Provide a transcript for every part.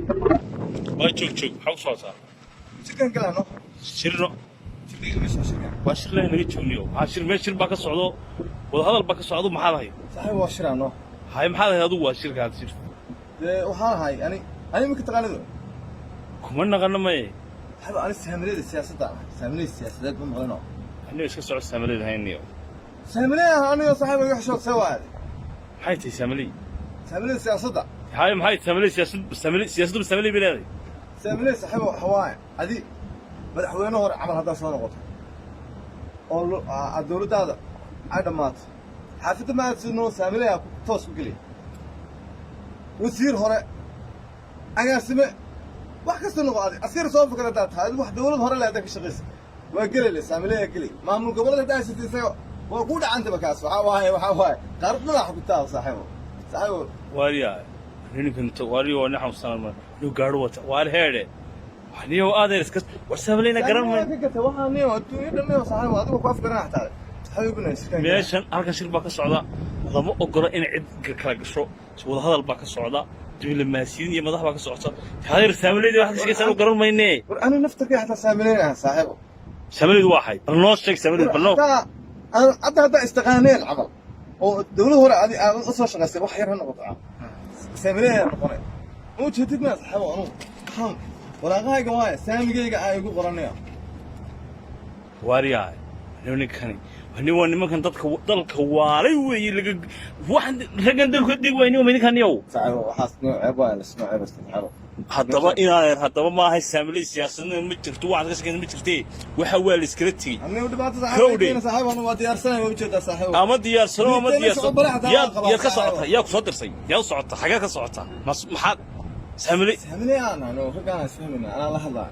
Waa joog joog, maxaa u socotaa? Shirkan galano. Shirno. Shirkiga meesha shirkan. Waa shir leen naga joogniyo. Maxaa shir? Meel shir baa ka socdo, wadahadal baa ka socdo. Maxaad ahayd? Saaxiib, waa shirano. Hay, maxaad ahayd adigu? Waa shirka aad shir. Dee waxaan ahay ani imika taqaanido. Kuma naqano maye. Saaxiib, ani saamilada siyaasadda ahay, saamilada siyaasadeed ma maqlino? Aniga iska soco, saamilada hayniyo. Saamilada ah aniga, saaxiib, iga xishood see waay. Maxay tahay saamilay? Saamilada siyaasadda. Hay, maxay saamilay siyaasad? Saamilay siyaasaddu saamilay bay leedahay? Saamilada, saaxiib, waxa waaye adi madaxweyne hore camal haddaa soo noqoto oo dowladdaada ay dhammaato, xaafadda ma aad sidno, saamilaya toos ku geliya, wasiir hore, agaasime, wax kasta noqo, adi askari soo fikir haddaad tahay, wax dowlad hore le haddaa ka shaqaysa, waa gelele saamilaya geli. Maamul goboleed haddaa haysatay, isaga waa ku dhacantaba. Kaas waxaa waaye qaarad madaxa ku taal, saaxiibo, saaxiibo. Waariya, ninkan waariyo waa nin xanuunsan ma inuu gaadho wata. Waar heedhe, niyo adeer iska war, saamilayna garan may may. Ka gata waxaa niyo adduunya dhan niyo, saaxiibo, adigu ku afgaran xataa, saaxiibuna shirkan. Meeshan halkan shir baa ka socda, lama ogola in cid kala gasho. Wadahadal baa ka socda, diblomaasiyiin iyo madax baa ka socota. Adeer, saamilayda waxaad ka sheegaysaa garan mayne. War ani naftarkay xataa saamilaynaha, saaxiibo. Saamilaydu waa xay? Bal noo sheeg saamilaydu, bal noo. Hataa hadda haddaa istaqaaneen camal oo dowlad hore adi aad u soo shaqaysay, wax yar ha noqoto, saamileya noqonay. Ma ujeedid maa, saaxiibo? Anugu waxaan waraaqahayga waaye saamigayga aa igu qoranaya. Waaryahay, ninkani nin waa nimankan dadka dalka waalay weeye. Laga waxaan raggan dalka dig waay nin ninkan yow. Saaxiibo, waxaas noo ceeb waaye, lasnoo ceebasta, saaxiibo. Haddaba inaadeer, haddaba ma ahay saamilay siyaasadna ma jirto, waxaad ka shaqeysa ma jirtee. Waxa waa la iskala tegey. Anigu dhibaato Kowdhe. saaxiibo, saaxiibo, anu waa diyaarsanaya, waa ujeedaa, saaxiibo. Ama diyaarsano ama Midteena diyaarsan. socod bale xataa Yaad waa qabaa, yaad ka saaxiibo. socotaa? Yaa ku soo dirsay? Yaa u socotaa? Xagee ka socotaa? Mas maxaad saamilay? Saamilay aan anu raggaan isfahmayna, anaa la hadlaa.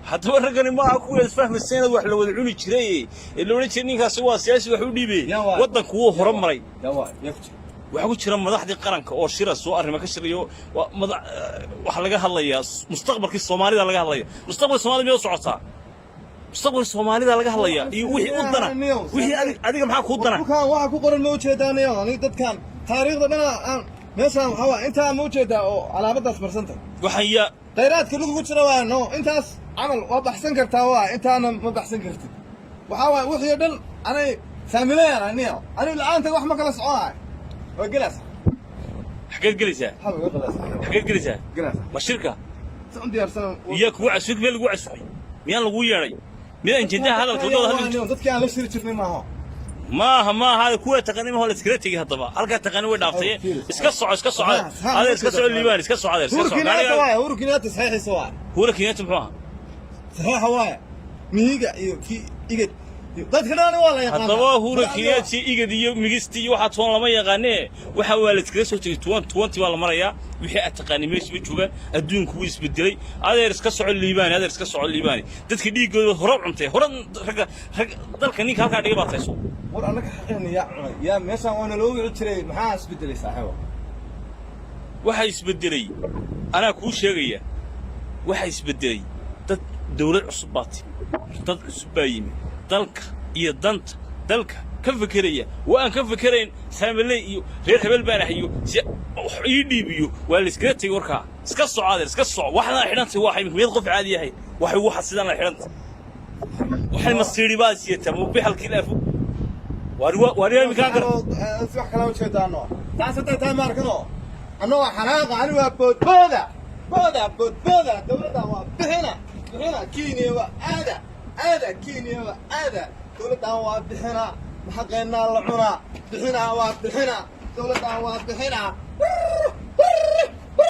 Haddaba raggani maaha kuwa isfahmaysa inaad wax la wada cuni jiray ee la odhan jiray ninkaasi waa siyaasi wax u dhiibay. Yaa waay. Waddanku wuu horumaray. Yaa waay, yaa ku jira? Waxaa ku jira madaxdii qaranka oo shira soo arrimo ka shirayo. Waa madax, waxaa laga hadlayaa mustaqbalkii Soomaalida laga hadlaya. Mustaqbalka Soomaalida miyaa u socotaa? Mustaqbalka Soomaalida laga hadlaya iyo wixii u dana, wixii adiga maxaa kuu dana? Dhulkan waxa ku qoran ma ujeedaa niyo? Aniga dadkan taariikhda dhana aan meeshaan waxaa waay intaa ma ujeedaa oo calaamadaas marsanta? Waxaan yaa Khayraadka dhulka ku jira waa no intaas camal waa baxsan kartaa, waa intaana ma baxsan kartid. Waxaa waay wixii oo dhan anay saamilayaan aniyo ani la'aanta wax ma kala soconaay. Waa gelaas. Xageed gelaysaa? Waxaa uga qalaas. Xageed gelaysaa? Gelaas. Ma shirka? Si u diyaarsan. Iyaa kugu casumay? Meel lagu casumay? Miyaan laguu yeedhay? Miyaan jeedaha hadalka wadada hadli? Dadkii aan la shiri jirnay maaha. Maaha, maaha kuwa taqaani ma la iskala tegey. Haddaba halkaa taqaani way dhaaftay. Iska soco, iska soco adeer, iska soco Liibaan, iska soco adeer, iska Uhuru soco. Kenyatta Gaariga- waay, Uhuru Kenyatta saxiixiisa waay. Uhuru Kenyatta muxuu ahaa? Saxiixa waay, mihiga iyo kii Igad dadka dhan waa la yaqaanaa. Haddaba Uhuru Kenyatta, Igad iyo Migisti iyo waxaa toon lama yaqaanee. Waxa waa la iskaga soo tegey. 2020 baa la marayaa. Wixii aad taqaanay meesha ma joogaan. Adduunku wuu isbedelay. Adeer, iska soco Liibaani, adeer, iska soco Liibaani. Dadka dhiiggooda hore u cuntay, hore ragga rag dalka ninka halkaa dhigay baad tayso. War annaga xaqeena yaa cunay? Yaa meeshaan waana loo wici jiray? Maxaa isbedelay, saaxiibo? Waxa isbedelay anaa kuu sheegaya. Waxa isbedelay, dad dawlad cusub baa timi, dad cusub baa yimi, dalka iyo danta dalka ka fekeraya. Waa aan ka fekerayn saamiley iyo reer hebel baan ahayo si wax ii dhiibiyo. Waa la iskaga tegey warkaa. Iska soco adeer, iska soco. Waxdaan xidhantay waa miyad qof caadi ahayn? Waxay waxa sidaan xidhantay, waxay masiiri baa siyataa mubixalkii laafo. Waar iminkaan gar. Si wax kala ujeedaano taas hadday tahay ma arkano. Annagoo xanaaqa ani waa boodbooda, booda boodbooda. Dowladdan waa bixina, bixina. Kenya waa aada, aada. Kenya waa aada. Dowladdan waa bixina, xaqeennaa la cunaa. Bixina, waa bixina. Dowladdan waa bixina.